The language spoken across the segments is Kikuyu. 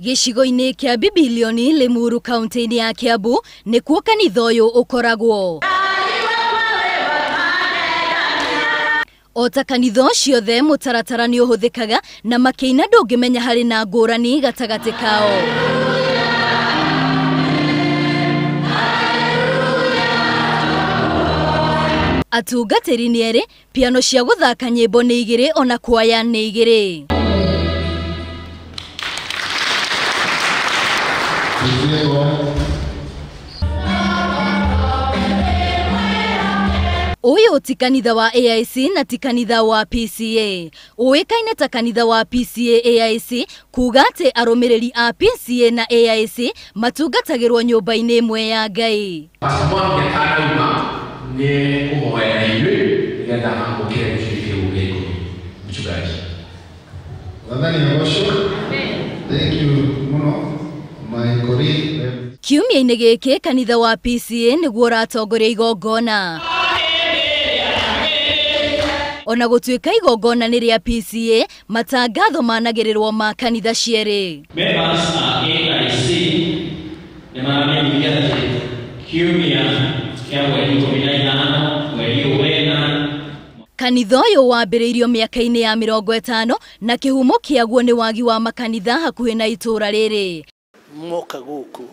Gĩcigo-inĩ kĩa Bibilioni Limuru kaunti-inĩ ya Kiambu nĩkuo kanitha ũyũ ũkoragwo. O ta kanitha ciothe mũtaratara nĩ ũhũthĩkaga na makĩina ndũngĩmenya harĩ na ngũrani gatagatĩ kao. Atungatĩri nĩ erĩ, piano cia gũthaka nyĩmbo nĩ igĩrĩ ona kwaya nĩ igĩrĩ. Ũyũ ti kanitha wa AIC na ti kanitha wa PCA. Ũĩkaine ta kanitha wa PCA AIC kuga atĩ arũmĩrĩri a PCA na AIC matungatagĩrwo nyũmba-inĩ ĩmwe ya Ngai. Kiumia-inĩ gĩkĩ kanitha wa PCA nĩguo ũratongoria igongona. Ona gũtuĩka igongona nĩ rĩa PCA, matangatho managĩrĩrwo ma kanitha cierĩ. Members a AIC nĩ maramenyithia atĩ kiumia kĩa mweri 15 mweri wena. Kanitha ũyũ wambĩrĩirio mĩaka-inĩ ya 50 na kĩhumo kĩaguo nĩ wagi wa makanitha hakuhĩ na itũũra rĩrĩ. Moka gũkũ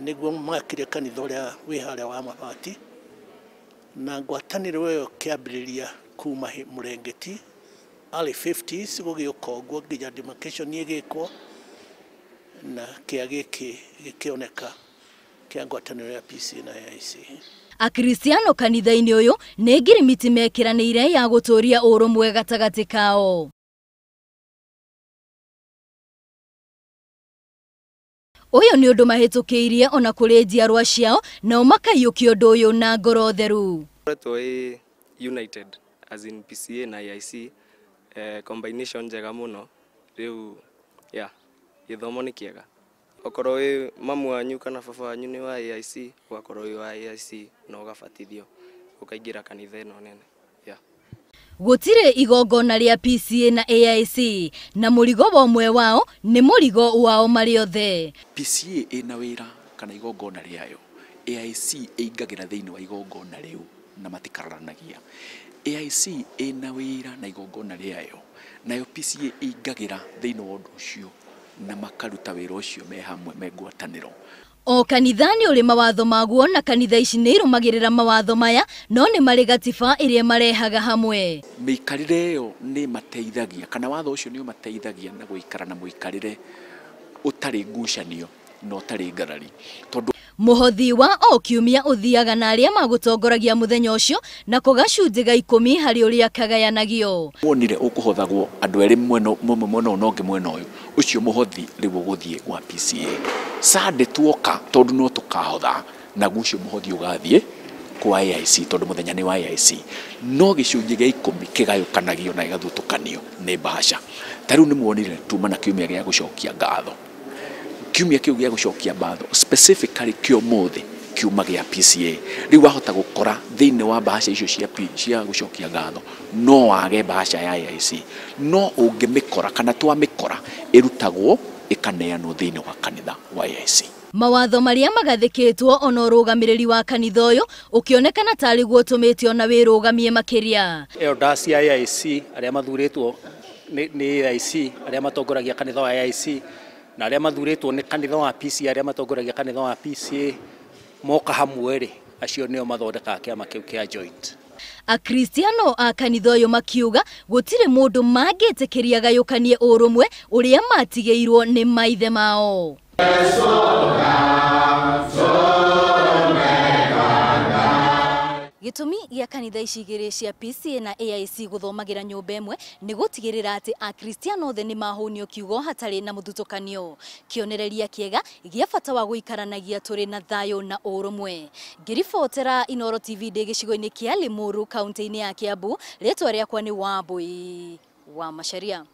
nĩguo makire kanitha ũrĩa wĩ harĩa wa mabati na ngwatanĩro ĩyo kĩambĩrĩria kuma Mũrengeti early 50s gũgĩũka ũguo nginya demarcation ĩgĩkwo na kĩa gĩkĩ gĩkĩoneka kĩa ngwatanĩro ya PCA na AIC. Akristiano kanitha-inĩ ũyũ nĩ ngirimiti mekĩranĩire ya gũtũũria ũrũmwe gatagatĩ kao. Ũyũ nĩ ũndũ mahĩtũkĩirie ona kũrĩ njiarwa ciao nao makaiyũkia ũndũ ũyũ na ngoro theru. United as in PCA na AIC combination njega mũno rĩu yeah gĩthomo nĩ kĩega. Okorwo wĩ mamu wanyu kana baba wanyu nĩ wa AIC ũgakorwo wĩ wa AIC na ũgabatithio ũkaingĩra kanitha ĩno nene yeah. Gũtirĩ igongona rĩa PCA na AIC na mũrigo wa ũmwe wao nĩ mũrigo wao marĩ othe. PCA ĩna wĩra kana igongona rĩayo, AIC ĩingagĩra thĩinĩ wa igongona rĩu na matikararanagia. AIC ĩna wĩra na igongona rĩayo, nayo PCA ĩingagĩra thĩinĩ wa ũndũ ũcio na makaruta wĩra ũcio me hamwe me ngwatanĩro. O kanitha nĩ ũrĩ mawatho maguo na kanitha ici nĩ irũmagĩrĩra mawatho maya no nĩ marĩ gatiba ĩrĩa marehaga hamwe. Mĩikarĩre ĩyo nĩ mateithagia kana watho ũcio nĩ ũmateithagia na gũikara na mũikarĩre ũtarĩ ngucanio na ũtarĩ ngarari. Tondũ mũhothi wa o kiumia ũthiaga na arĩa magũtongoragia mũthenya ũcio na gacunjĩ ga 10 harĩ ũrĩa kagayanagio. Wonire ũkũhothagwo andũ erĩ mwena ũmwe mwena ũyũ na ũngĩ mwena ũyũ, ũcio mũhothi rĩu ũgũthiĩ gwa PCA. Sunday tuoka tondũ no tũkahotha naguo ũcio mũhothi ũgathiĩ kwa AIC tondũ mũthenya nĩ wa AIC. No gĩcunjĩ gĩa 10 kĩgayũkanagio na gĩgathutũkanio nĩ bahasha. Ta rĩu nĩ muonire tuma na kiumia gĩa gũcokia ngatho. Kiumia kĩu gĩa gũcokia ngatho specifically kĩa ũmũthĩ kiuma gĩa PCA. Rĩu wahota gũkora thĩinĩ wa bahasha icio cia gũcokia ngatho no wage bahasha ya AIC, no ũngĩmĩkora kana twamĩkora ĩrutagwo ĩkaneanwo thĩinĩ wa kanitha wa AIC. Mawatho marĩa magathĩkĩtwo ona ũrũgamĩrĩri wa kanitha ũyũ ũkĩonekana tarĩ guo ũtũmĩte ona wĩrũgamie makĩria. Elders ya AIC arĩa mathurĩtwo nĩ AIC arĩa matongoragia kanitha wa AIC na arĩa mathurĩtwo nĩ kanitha wa PCA arĩa matongoragia kanitha wa PCA moka hamwe rĩ, acio nĩo mathondekaga kĩama kĩu kĩa joint. Akristiano a kanitha ũyũ makiuga gũtirĩ mũndũ mangĩtĩkĩria gayũkanie ũrũmwe ũrĩa matigĩirwo nĩ maithe mao. Gĩtũmi gĩa kanitha ici igĩrĩ cia PCA na AIC gũthomagĩra nyũmba ĩmwe nĩ gũtigĩrĩra atĩ Akristiano othe nĩ mahũnio kiugo hatarĩ na mũthutũkanio. Kĩonereria kĩega gĩa bata wa gũikaranagia tũrĩ na thayũ na ũrũmwe. Ngĩribotera Inooro TV ndĩ gĩcigo-inĩ kĩa Limuru kaunti-inĩ ya Kiambu, rĩtwa rĩakwa nĩ Wambui wa Macharia.